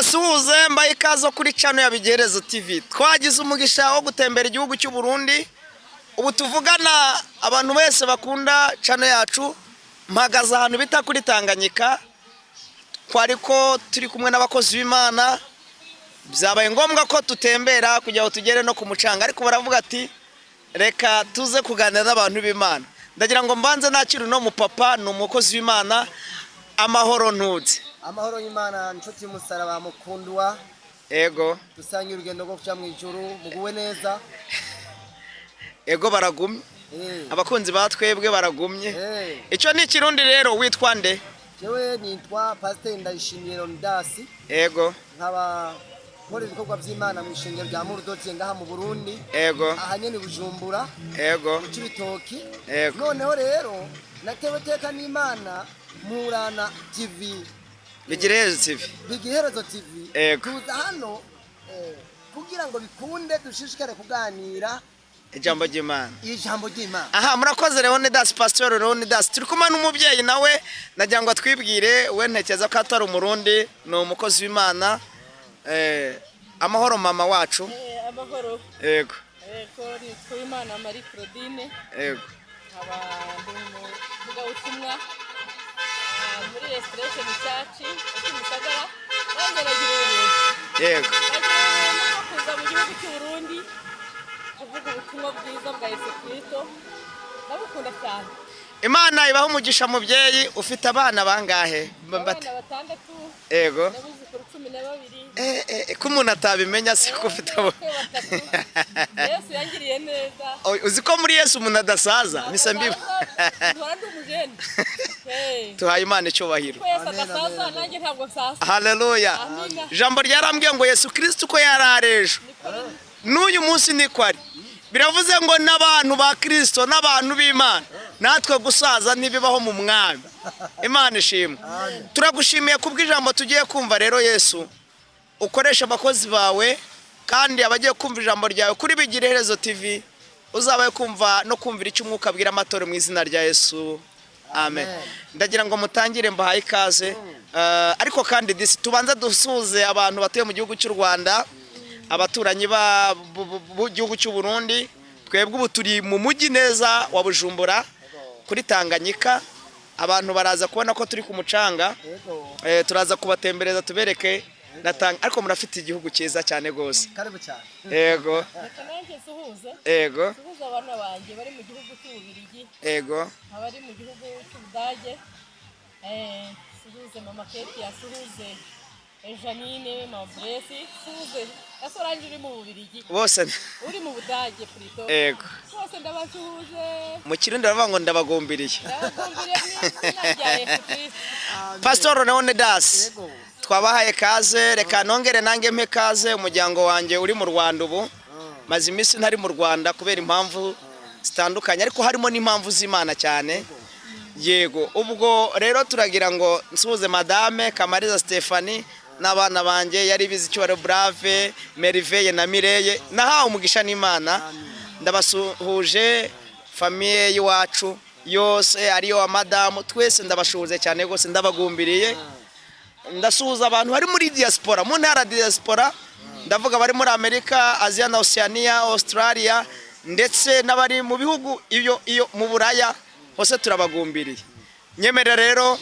Mbasuhuze, mbaye ikaze kuri channel ya Bigerezo TV. Twagize umugisha wo gutembera igihugu cy'u Burundi. Ubu tuvugana, abantu bese bakunda channel yacu, mpagaze ahantu bita kuri Tanganyika. Twari ko turi kumwe n'abakozi b'Imana, byabaye ngombwa ko tutembera kugira ngo tugere no ku mucanga, ariko baravuga ati reka tuze kuganira n'abantu b'Imana. Ndagira ngo mbanze nakire uno mupapa, ni umukozi w'Imana. Amahoro ntutse? Amahoro y'Imana, nshuti y'umusaraba mukundwa. Ego. Dusangiye urugendo rwo kuja mu ijuru, muguwe neza. Ego, baragumye. Abakunzi ba twebwe baragumye. Icyo ni Ikirundi. Rero witwa nde? Jewe nitwa Pasiteri Ndayishimiye Leonidas. Nkaba nkora ibikorwa vy'Imana mu ishengero rya Murudotiye ngaha mu Burundi, aha nyene i Bujumbura, mu Cibitoki. Noneho rero natewe teka n'Imana Murana TV. Bigirehezo TV. Bigiherezo TV. Tuza hano kugira ngo bikunde dushishikare kuganira ijambo ry'Imana. Ijambo ry'Imana. Aha, murakoze Leonidas, Pastor Leonidas. Turi kumwe n'umubyeyi nawe, nagira ngo atwibwire. We ntekereza ko atari Umurundi, ni umukozi w'Imana. Amahoro mama wacu? Amahoro. Ko nitwa Imana Marie Claudine. Nkaba ndi umuvugabutumwa muri Restoration Church ya Kimisagara. Nanjye nagira ubuntu. Nagira ubuntu bwo kuza mu gihugu cy'u Burundi kuvuga ubutumwa bwiza bwa Yesu Kristo. Ndabukunda cyane. Imana ibaho umugisha mubyeyi. Ufite abana bangahe? Abana batandatu. N'abuzukuru 12. Ko umuntu atabimenya si ko ufite abo? N'abakwe batatu. Yesu yangiriye neza. Uzi ko muri Yesu umuntu adasaza? Mise mbiba. Mpora ndi umujene. Tuhaye Imana icyubahiro. Ko Yesu adasaza, nanjye ntabwo nsaza. Haleluya. Amina. Ijambo ryarambwiye ngo Yesu Kristo uko yari ari ejo, n'uyu munsi niko ari. Biravuze ngo n'abantu ba Kristo, n'abantu b'Imana, natwe gusaza ntibibaho mu Mwami. Imana ishimwe. Turagushimiye kubw'ijambo tugiye kumva. Rero Yesu, ukoresha abakozi bawe, kandi abagiye kumva ijambo ryawe kuri Bigira Iherezo TV, uzabaye kumva no kumvira icyo Umwuka abwira amatorero, mu izina rya Yesu, amen. Ndagira ngo mutangire, mbahaye ikaze. Ariko kandi disi tubanze dusuhuze abantu batuye mu gihugu cy'u Rwanda, abaturanyi b'igihugu cy'u Burundi. Twebwe ubu turi mu mujyi neza wa Bujumbura kuri Tanganyika. Abantu baraza kubona ko turi ku mucanga. Turaza kubatembereza tubereke na Tang, ariko murafite igihugu cyiza cyane rwose. Karibu cyane. Reka nanjye nsuhuze. Nsuhuze abana banjye bari mu gihugu cy'Ububiligi, abari mu gihugu cy'Ubudage. Nsuhuze mama Keti, asuhuze Janine, mama Buresi, nsuhuze na Solange uri mu Bubiligi, bose, uri mu Budage plutôt. Bose ndabasuhuje. Mu Kirundi baravuga ngo ndabagumbiriye. Ndabagumbiriye mu izina rya Yesu Kristo. Pastor Leonidas, twabahaye kaze. Reka nongere nange mpe kaze umuryango wanjye uri mu Rwanda. Ubu maze iminsi ntari mu Rwanda kubera impamvu zitandukanye, ariko harimo n'impamvu z'Imana cyane. Yego, ubwo rero turagira ngo nsuhuze Madame Kamariza Stephanie n'abana banjye yari bizi icyubahiro, Brave, Meriveye na Mireye. Nahawe umugisha n'Imana. Ndabasuhuje famille y'iwacu yose, ariyo wa madamu, twese ndabashuhuje cyane rwose, ndabagumbiriye. Ndasuhuza abantu bari muri diaspora, mu ntara ya diaspora, ndavuga bari muri Amerika, Aziya na Oceania, Australia, ndetse n'abari mu bihugu iyo iyo mu Buraya hose, turabagumbiriye. Nyemerera rero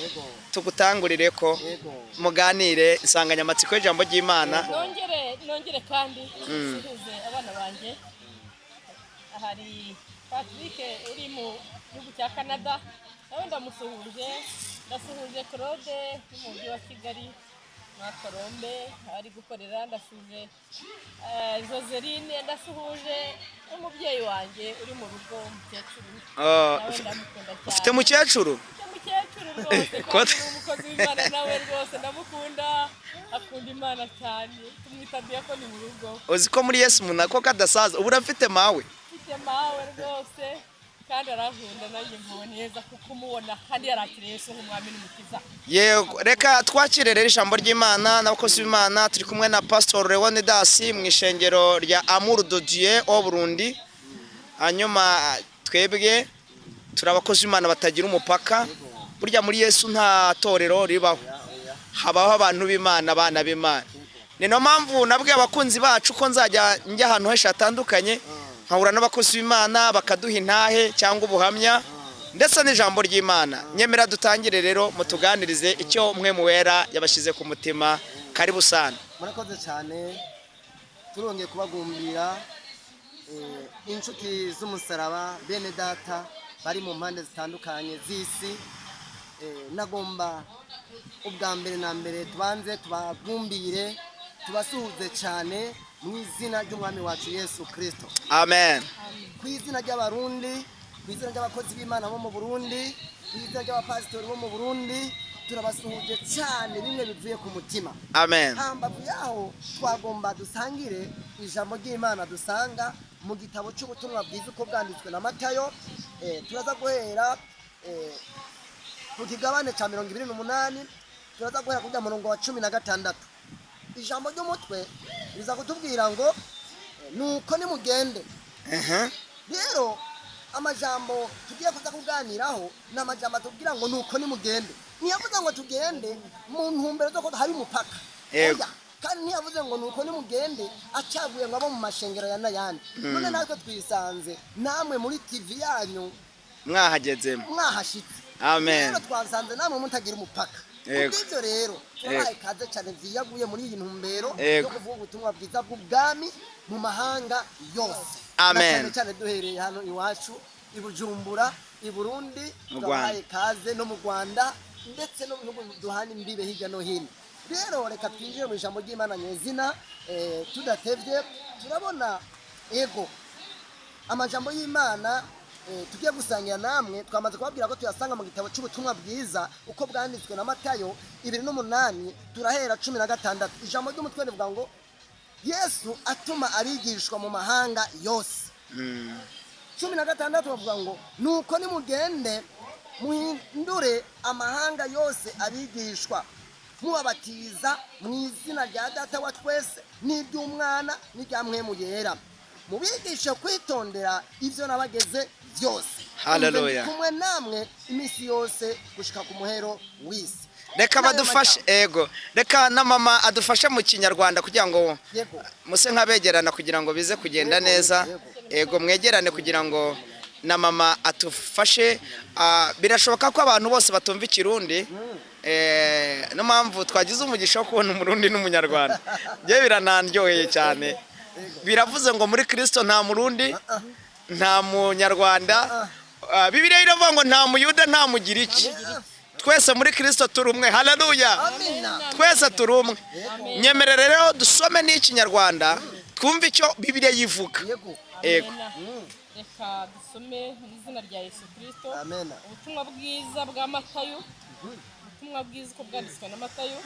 tugutangurire ko muganire insanganyamatsiko y'ijambo ry'Imana. Nongere kandi nsuhuze abana banjye. Hari Patrick uri mu gihugu cya Canada, nawe ndamusuhuje. Ndasuhuje Claude uri mu mujyi wa Kigali na Colombe ari gukorera. Ndasuhuje Joseline. Ndasuhuje n'umubyeyi wanjye uri mu rugo, umukecuru. Oh, nawe ndamukunda cyane. Ufite mukecuru? Ufite mukecuru rwose, kandi ni umukozi w'Imana nawe rwose. Ndamukunda, akunda Imana cyane. Tumwita diyakoni mu rugo. Uzi ko muri Yesu umuntu ako kadasaza? Ubu urafite mawe? Mfite mawe rwose, kandi arankunda, nanjye mvuwe neza kuko umubona kandi yarakiriye Yesu nk'umwami n'umukiza. Yego, reka twakire rero ijambo ry'Imana n'abakozi b'Imana. Turi kumwe na Pastor Leonidas mu ishengero rya Amour de Dieu au Burundi. Hanyuma twebwe turi abakozi b'Imana batagira umupaka. Burya muri Yesu nta torero ribaho, habaho abantu b'Imana, abana b'Imana. Ni no mpamvu nabwiye abakunzi bacu ko nzajya njya ahantu henshi hatandukanye, nkahura n'abakozi b'Imana bakaduha intahe cyangwa ubuhamya ndetse n'ijambo ry'Imana. Nyemera dutangire rero, mutuganirize icyo Mpwemu Wera yabashyize ku mutima. Karibu sana. Murakoze cyane, turongeye kubagumbira inshuti z'umusaraba, bene data bari mu mpande zitandukanye z'isi. Nagomba ubwa mbere na mbere tubanze tubagumbire, tubasuhuze cyane mu izina ry'umwami wacu Yesu Kristo. Amen. Ku izina ry'Abarundi, ku izina ry'abakozi b'Imana bo mu Burundi, ku izina ry'abapasitori bo mu Burundi, turabasuhuje cyane bimwe bivuye ku mutima. Amen. Hambavu yaho twagomba dusangire ijambo ry'Imana dusanga mu gitabo cy'ubutumwa bwiza uko bwanditswe na Matayo. Turaza guhera ku kigabane cya 28, turaza guhera kujya murongo wa 16. Ijambo ry'umutwe riza kutubwira ngo nuko nimugende. Rero amajambo tugiye kuza kuganiraho ni amajambo atubwira ngo nuko nimugende. Ntiyavuze ngo tugende mu ntumbero zo ko hari umupaka. Yego. Kandi ntiyavuze ngo nuko nimugende acaguye ngo abo mu mashengero ya nayandi. None natwe twisanze namwe muri TV yanyu mwahagezemo, mwahashitse. Amen. Rero twasanze namwe mutagira umupaka. Kubw'ibyo rero turabaye kaze cyane vyiyaguye muri iyi ntumbero yo kuvuga ubutumwa bwiza bw'ubwami mu mahanga yose. Amen. Cyane cyane duhereye hano iwacu i Bujumbura, i Burundi, turabaye kaze no mu Rwanda ndetse no mu bihugu duhana imbibe hirya no hino. Rero reka twinjire mu ijambo ry'Imana nyezina, tudatevye. Turabona ego amajambo y'Imana tugiye gusangira namwe, twamaze kubabwira ko tuyasanga mu gitabo cy'ubutumwa bwiza uko bwanditswe na Matayo 28, turahera 16. Ijambo ry'umutwe rivuga ngo Yesu atuma abigishwa mu mahanga yose. 16 bavuga ngo nuko nimugende muhindure amahanga yose abigishwa, mubabatiza mu izina rya Data wa twese n'iry'Umwana n'irya Mpwemu Yera, mubigishe kwitondera ivyo nabageze byose. Haleluya. Kumwe namwe iminsi yose gushika ku muhero w'isi. Reka badufashe, ego reka na mama adufashe mu Kinyarwanda kugira ngo muse nkabegerana kugira ngo bize kugenda neza. Ego mwegerane kugira ngo na mama atufashe. Birashoboka ko abantu bose batumva Ikirundi, no mpamvu twagize umugisha wo kubona Umurundi n'Umunyarwanda. Bye biranandyoheye cyane. Biravuze ngo muri Kristo nta Murundi, nta Munyarwanda. Bibiliya iravuga ngo nta Muyuda nta Mugiriki, twese muri Kristo turi umwe. Haleluya. Twese turi umwe. Nyemerere rero dusome n'Ikinyarwanda twumve icyo Bibiliya yivuga. Yego. Reka dusome mu izina rya Yesu Kristo. Ubutumwa bwiza bwa Matayo, ubutumwa bwiza uko bwanditswe na Matayo,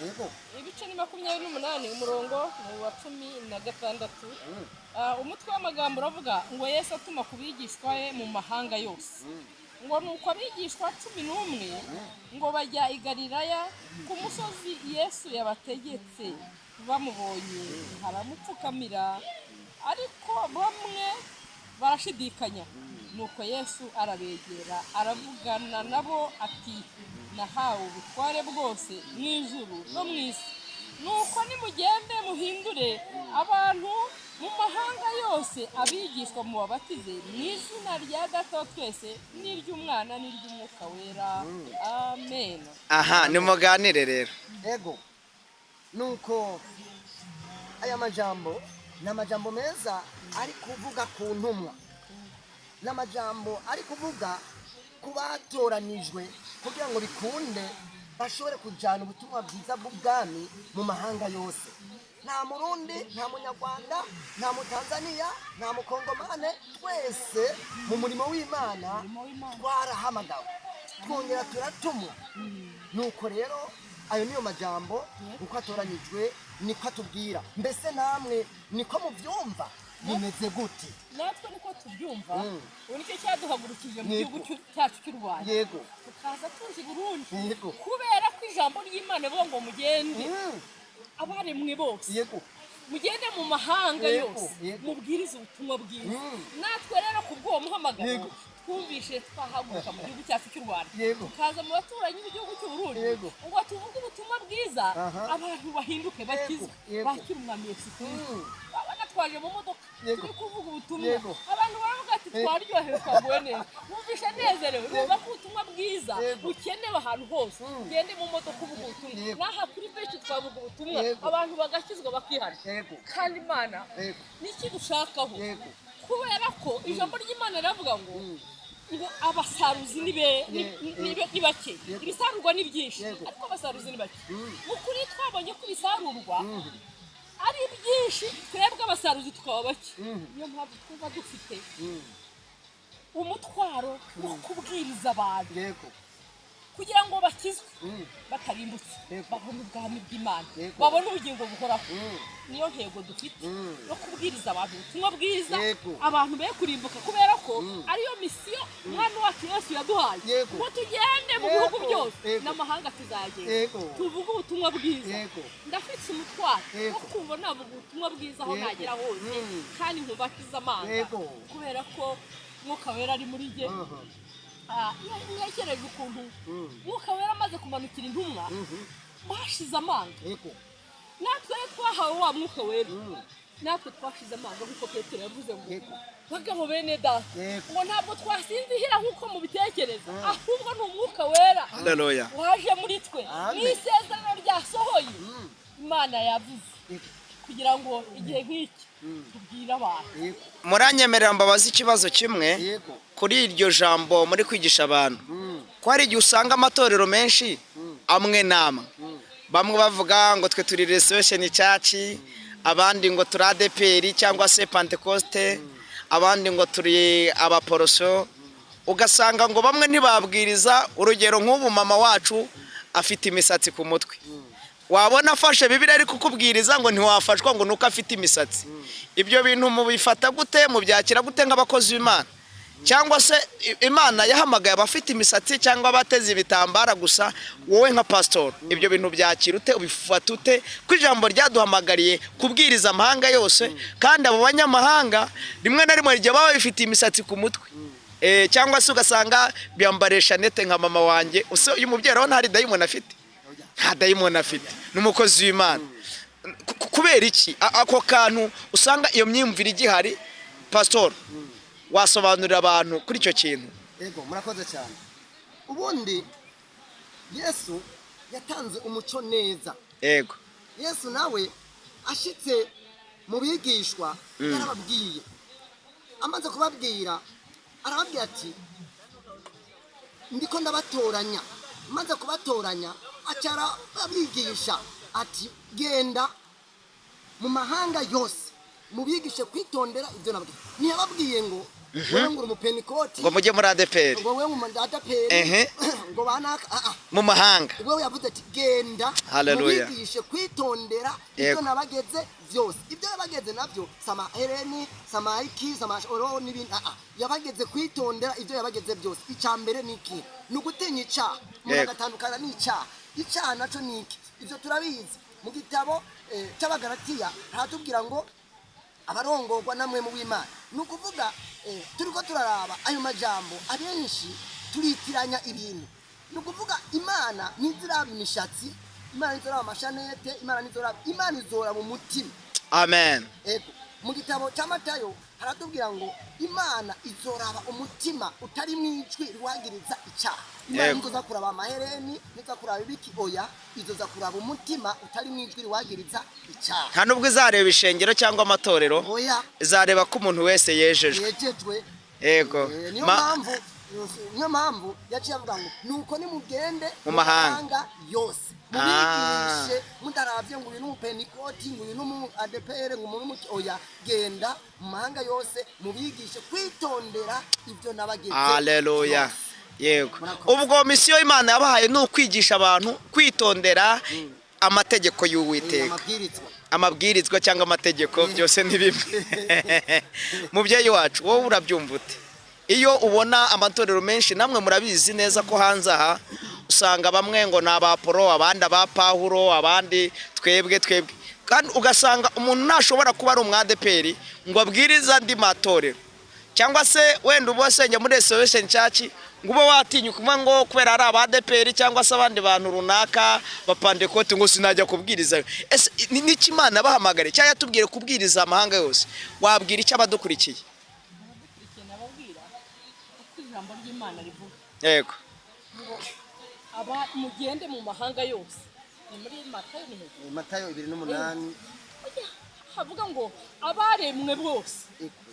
ibice ni 28 umurongo ni wa 16. Umutwe w'amagambo uravuga ngo Yesu atuma ku bigishwa be mu mahanga yose. Ngo nuko abigishwa 11 ngo bajya i Galilaya ku musozi Yesu yabategetse, bamubonye haramupfukamira, ariko bamwe barashidikanya. Nuko Yesu arabegera aravugana nabo ati nahawe ubutware bwose mu ijuru no mu isi. Nuko nimugende muhindure abantu mu mahanga yose abigishwa, mubabatize mu izina rya Data wa twese n'iry'Umwana n'iry'Umwuka Wera. Amen. Aha nimuganire rero. Ego nuko aya majambo ni amajambo meza ari kuvuga ku ntumwa, ni amajambo ari kuvuga ku batoranijwe kugira ngo bikunde bashobore kujyana ubutumwa bwiza bw'ubwami mu mahanga yose. Nta Murundi, nta Munyarwanda, nta Mutanzania, nta Mukongomane, twese mu murimo w'Imana twarahamagawe, twongera turatumwa. Nuko rero ayo niyo majambo uko atoranyijwe niko atubwira. Mbese namwe niko muvyumva bimeze gute? Natwe niko tubyumva. Ubu nicyo cyaduhagurukije mu gihugu cyacu cy'u Rwanda. Yego. Tukaza tuzi Burundi. Yego. Kubera ko ijambo ry'Imana rivuga ngo mugende abaremwe bose. Yego. Mugende mu mahanga yose mubwirize ubutumwa bwiza. Natwe rero kubwo muhamagaro Twumvishe twahaguruka mu gihugu cyacu cy'u Rwanda, Yego. tukaza mu baturanyi b'igihugu cy'u Burundi, Yego. ngo tuvuge ubutumwa bwiza, Aha. abantu bahinduke, bakizwe, Yego. bakire umwami Yesu Kristo. Babona twaje mu modoka, Yego. turi kuvuga ubutumwa, Yego. abantu baravuga ati twaryohewe, twaguwe neza, numvishe nezerewe, numva ko ubutumwa bwiza Yego. bukenewe ahantu hose. Gende mu modoka uvuga ubutumwa, Yego. n'aha kuri benshi twavuga ubutumwa, Yego. abantu bagakizwa, bakihana. Yego. Kandi Imana Yego. niki dushakaho? Yego. Kubera ko ijambo ry'Imana riravuga ngo abasaruzi ni ni bake, Yego. ibisarurwa ni byinshi, Yego. ariko abasaruzi ni bake. Mu kuri twabonye ko ibisarurwa ari byinshi, twebwe abasaruzi tukaba bake. Niyo mpamvu twumva dufite umutwaro wo kubwiriza abantu Yego. kugira ngo bakizwe batarimbutse, Yego. babone ubwami bw'Imana, Yego. babone ubugingo buhoraho. Niyo ntego dufite Mm. yo kubwiriza abantu ubutumwa bwiza, Yego. abantu be kurimbuka, kubera ko ariyo misiyo umwami wacu Yesu yaduhaye, Yego. ngo tugende mu Yego. bihugu byose Yego. n'amahanga tuzagenda, Yego. tuvuge ubutumwa bwiza. Yego. Ndafite umutwaro Yego. wo kumva navuga ubutumwa bwiza aho Yego. nagera hose, kandi nkumva akiza amanga, Yego. kubera ko Mwuka Wera ari muri jye. Aha. Iyo ntekereje ukuntu Mwuka Wera amaze kumanukira intumwa bashize amanga, Yego. natwe rero twahawe wa Mwuka Wera, natwe twashize amanga, nk'uko Petero yavuze ngo Yego. bagabo bene data, Yego. ngo ntabwo twasinzihira nk'uko mubitekereza, ahubwo ni Umwuka Wera Haleluya. waje muri twe, Amen. ni isezerano ryasohoye Imana yavuze, Yego. kugira ngo igihe nk'iki tubwire abantu. Yego. Muranyemerera mbabaze ikibazo kimwe Yego. kuri iryo jambo muri kwigisha abantu, ko hari igihe usanga amatorero menshi amwe n'amwe, bamwe bavuga ngo twe turi Restoration Church, abandi ngo turi ADEPR cyangwa se Pentecoste, abandi ngo turi abaporoso, ugasanga ngo bamwe ntibabwiriza. Urugero nk'ubu mama wacu afite imisatsi ku mutwe, wabona afashe Bibiliya ari kukubwiriza ngo ntiwafashwa ngo nuko afite imisatsi. Ibyo bintu mubifata gute, mubyakira gute nk'abakozi b'Imana? Cyangwa se Imana yahamagaye abafite imisatsi cyangwa abateze ibitambara gusa? Wowe nka pastor, ibyo bintu byakira ute, ubifata ute, ko ijambo ryaduhamagariye kubwiriza amahanga yose, kandi abo banyamahanga rimwe na rimwe igihe baba bifite imisatsi ku mutwe, cyangwa se ugasanga biyambariye shanete nka mama wanjye. Use uyu mubyeyi urabona hari dayimoni afite? Nta dayimoni afite, ni umukozi w'Imana. Kubera iki ako kantu usanga iyo myumvire igihari? Pastor, wasobanurira abantu kuri icyo kintu? Yego, murakoze cyane. Ubundi Yesu yatanze umuco neza. Yego. Yesu nawe ashitse mu bigishwa yarababwiye, amaze kubabwira arababwira ati ndiko ndabatoranya. Amaze kubatoranya acara abigisha ati genda mu mahanga yose mubigishe kwitondera ibyo nababwiye. Ntiyababwiye ngo wewe ngo uri umupentikoti, ngo mujye muri ADEPR, ngo wewe ngo ADEPR, Ehe. ngo banaka, ah, ah. Mu mahanga. Wewe yavuze ati genda Hallelujah. mubigishe kwitondera ibyo Yego. nabageze byose. Ibyo yabageze nabyo sama hereni, sama iki, sama oro n'ibindi, ah, ah. Yabageze kwitondera ibyo yabageze byose. Icya mbere ni iki? Ni ugutinya icyaha, umuntu Yego. agatandukana n'icyaha. Icyaha naco ni iki? Ibyo turabizi mu gitabo cy'Abagalatiya, haratubwira ngo abarongorwa namwe mu w'Imana. Ni ukuvuga turiko turaraba ayo majambo, abenshi turitiranya ibintu. Ni ukuvuga Imana ntiziraba imishatsi, Imana ntiziraba amashanete, Imana ntiziraba, Imana izora mu mutima. Amen. Ego, mu gitabo cya Matayo haratubwira ngo Imana izoraba umutima utari mu ijwi riwangiriza icyaha. Imana Yego. ntizoza kuraba amahereni, ntizoza kuraba ibiki, oya, izoza kuraba umutima utari mu ijwi riwangiriza icyaha. Nta nubwo izareba ishengero cyangwa amatorero, Oya. izareba ko umuntu wese yejejwe. Yejejwe. Yego. Niyo mpamvu, niyo mpamvu yaciye avuga ngo nuko nimugende Mu mahanga. yose mubigishe, mutaravye ngo uyu ni umupentikoti, ngo uyu ni umu ADPR, ngo uyu ni umuki, oya, genda mu mahanga yose mubigishe kwitondera ibyo nabageze Haleluya. byose. Yego. Murakoze. Ubwo misiyo Imana yabahaye ni ukwigisha abantu kwitondera amategeko y'Uwiteka, Amabwirizwa. Amabwirizwa cyangwa amategeko byose ni bimwe. Mubyeyi wacu, wowe urabyumva ute iyo ubona amatorero menshi, namwe murabizi neza ko hanze aha usanga bamwe ngo ni abaporo, abandi aba Pawulo, abandi twebwe twebwe, kandi ugasanga umuntu ntashobora kuba ari umwadeperi ngo abwirize andi matorero, Cyangwa se wenda uba wasengeye muri Restoration Church, ngo ube watinyuka uvuga ngo kubera ari aba ADEPR cyangwa se abandi bantu runaka bapandekote ngo sinajya kubwiriza. Ese niki Imana bahamagare cyangwa yatubwire kubwiriza amahanga yose? Wabwira icyo abadukurikiye? Abadukurikiye nababwira uko ijambo ry'Imana rivuga. Yego. Aba mugende mu mahanga yose. Ni muri Matayo, ni he? Matayo 28. Havuga ngo abaremwe bose,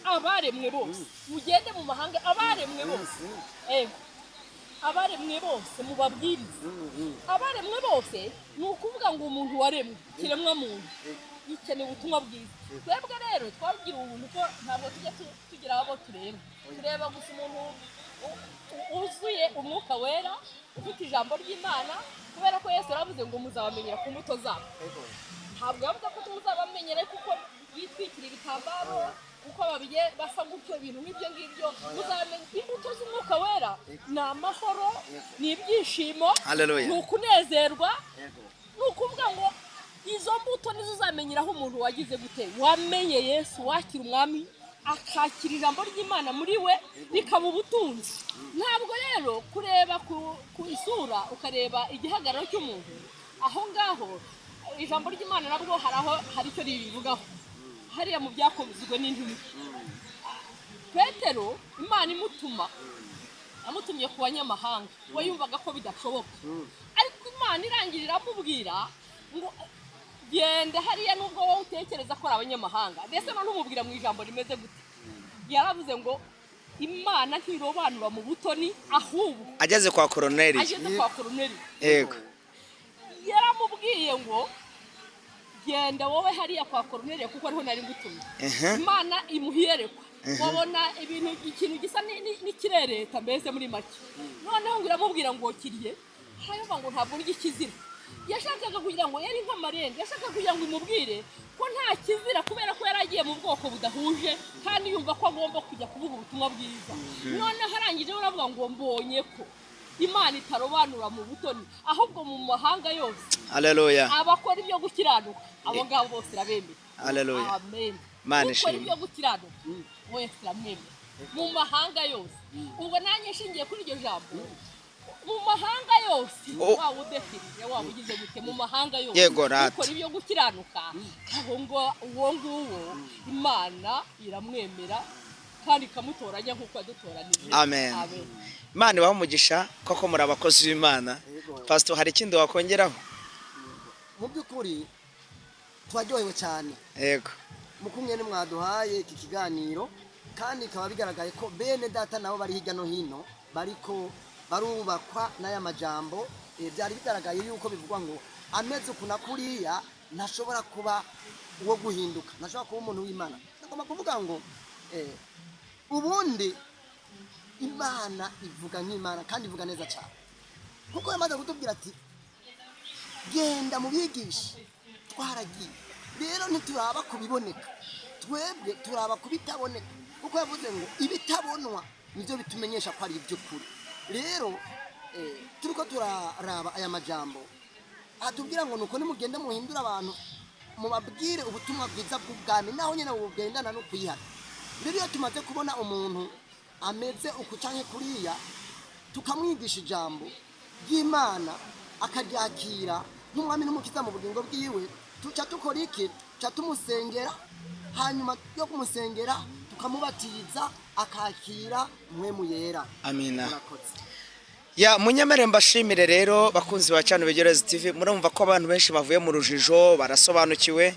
abaremwe bose mugende mu mahanga, abaremwe bose, ego, abaremwe bose mubabwirize. Abaremwe bose ni ukuvuga ngo umuntu waremwe, kiremwa muntu gikeneye ubutumwa bwiza. Twebwe rero twagira ubuntu ko ntabwo tujya tugira abo tureba, tureba gusa umuntu wuzuye umwuka wera, ufite ijambo ry'Imana, kubera ko Yesu yaravuze ngo muzabamenyera ku mbuto zabo. Ntabwo yavuze ko tuzabamenyera kuko bitwikira ibitambaro, uko babiye basa gutyo, ibintu nk'ibyo ngibyo. Muzamenya imbuto z'umwuka wera ni amahoro, ni ibyishimo, ni ukunezerwa. Ni ukuvuga ngo izo mbuto nizo uzamenyeraho umuntu wagize gute, wamenye Yesu, wakira umwami, akakira ijambo ry'Imana muri we rikaba ubutunzi. Ntabwo rero kureba ku isura ukareba igihagararo cy'umuntu aho ngaho, ijambo ry'Imana nabwo hari aho hari icyo ribivugaho hariya mu byakozwe n'intumwa. Petero Imana imutuma, amutumye ku banyamahanga, we yumvaga ko bidashoboka, ariko Imana irangirira amubwira ngo genda hariya nubwo wowe utekereza ko ari abanyamahanga. Mbese none umubwira mu ijambo rimeze gute? Yaravuze ngo Imana ntirobanura mu butoni, ahubwo ageze kwa Koroneli, ageze kwa Koroneli, yego, yaramubwiye ngo genda wowe hariya kwa Koroneli kuko ariho nari ngutumye. Imana imuhiyerekwa, wabona ibintu ikintu gisa n'ikirereta mbese muri make. Noneho ngo iramubwira ngo kiriye, hanyuma ngo ntabwo n'igikizira. Yashakaga kugira ngo yari nk'amarenga, yashakaga kugira ngo imubwire ko nta kizira, kubera ko yari agiye mu bwoko budahuje kandi yumva ko agomba kujya kuvuga ubutumwa bwiza. Noneho arangije aravuga ngo mbonye ko Imana itarobanura mu butoni, ahubwo mu mahanga yose. Haleluya. Abakora ibyo gukiranuka abo ngabo bose irabemera. Haleluya. Amen. Imana ishimwe. Ukora ibyo gukiranuka wese iramwemera mu mahanga yose. Ubwo nanjye nshingiye kuri iryo jambo, mu mahanga yose, waba udefirije, waba ugize gute, mu mahanga yose ukora ibyo gukiranuka, aho ngo uwo nguwo Imana iramwemera kandi ikamutoranya nk'uko yadutoranije. Amen. Imana ibahe umugisha koko muri abakozi b'Imana. Pastor, hari ikindi wakongeraho? Mu by'ukuri twaryohewe cyane. Yego. Mukumwe mwaduhaye iki kiganiro, kandi bikaba bigaragaye ko bene data nabo bari hirya no hino bariko barubakwa n'aya majambo. Byari bigaragaye yuko bivugwa ngo ameze ukuna kuriya ntashobora kuba uwo guhinduka, ntashobora kuba umuntu w'Imana. Ndagomba kuvuga ngo ubundi Imana ivuga nk'Imana kandi ivuga neza cyane, kuko yamaze kutubwira ati genda mubigishe, twaragiye. Rero ntituraba kubiboneka, twebwe turaba kubitaboneka, kuko yavuze ngo ibitabonwa nibyo bitumenyesha ko ari iby'ukuri. Rero turiko turaraba aya majambo atubwira ngo nuko nimugenda muhindura abantu, mubabwire ubutumwa bwiza bw'ubwami, naho nyine bugendana no kwihana. Rero iyo tumaze kubona umuntu ameze uku canke kuriya, tukamwigisha ijambo ry'Imana akaryakira nk'umwami n'umukiza mu bugingo bwiwe, tuca dukora iki? Tuca tumusengera, hanyuma yo kumusengera tukamubatiza akakira Mpwemu Yera. Amina. Ya munyemere mbashimire rero bakunzi ba Cyane Begereze TV, murumva ko abantu benshi bavuye mu rujijo barasobanukiwe.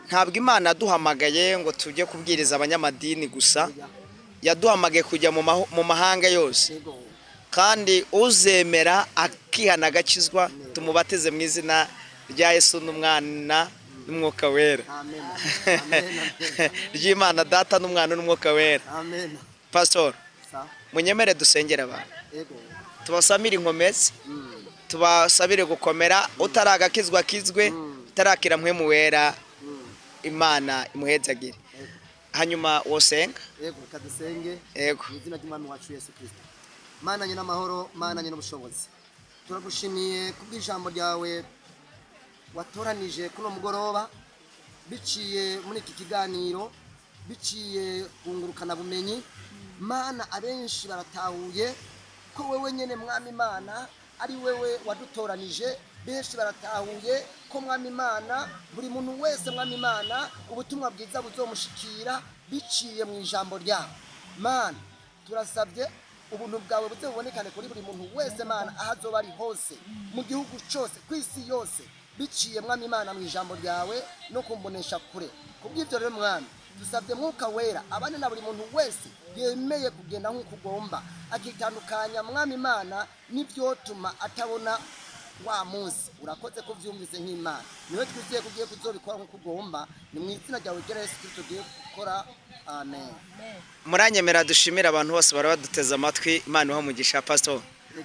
Ntabwo Imana yaduhamagaye ngo tujye kubwiriza abanyamadini gusa, yaduhamagaye kujya mu mahanga yose, kandi uzemera akihana agakizwa tumubatize mu izina rya Yesu n'Umwana n'Umwuka Wera. Amen. Ry'Imana Data n'Umwana n'Umwuka Wera. Amen. Pastor, munyemere dusengera abantu, tubasamire inkomezi, tubasabire gukomera, utaragakizwa akizwe, utarakira Mpwemu Wera Imana imuhezagire. Hanyuma wosenga. Yego, kadusenge. Yego. Mu izina ry'Umwami wacu Yesu Kristo. Mana nye n'amahoro, Mana nye n'ubushobozi, turagushimiye kubw'ijambo ryawe watoranije kuno mugoroba, biciye muri iki kiganiro, biciye kungurukana bumenyi. Mana, abenshi baratahuye ko wewe nyene, Mwami Imana, ari wewe wadutoranije. Benshi baratahuye ko, Mwami Imana, buri muntu wese, Mwami Imana, ubutumwa bwiza buzomushikira biciye mu ijambo ryawe. Mana, turasabye ubuntu bwawe buze bubonekane kuri buri muntu wese, Mana, aho azoba ari hose, mu gihugu cyose, ku isi yose, biciye, Mwami Imana, mu ijambo ryawe no kumbonesha kure. Kubw'ibyo rero, Mwami, dusabye Mwuka Wera abane na buri muntu wese yemeye kugenda nk'uko ugomba, akitandukanya, Mwami Imana, n'ibyotuma atabona wa munsi. Urakoze ko uvyumvise nk'Imana, niwe twizeye ko ugiye kuzobikora nk'uko ugomba. Ni mu izina ryawe ryera Yesu Kristo tugiye gukora, amen. Muranyemera dushimire abantu bose bara baduteze amatwi. Imana ibahe umugisha. Pastor,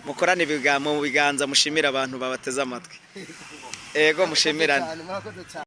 mukorane mu biganza, mushimire abantu babateze amatwi. Ego, mushimirane. Murakoze cyane.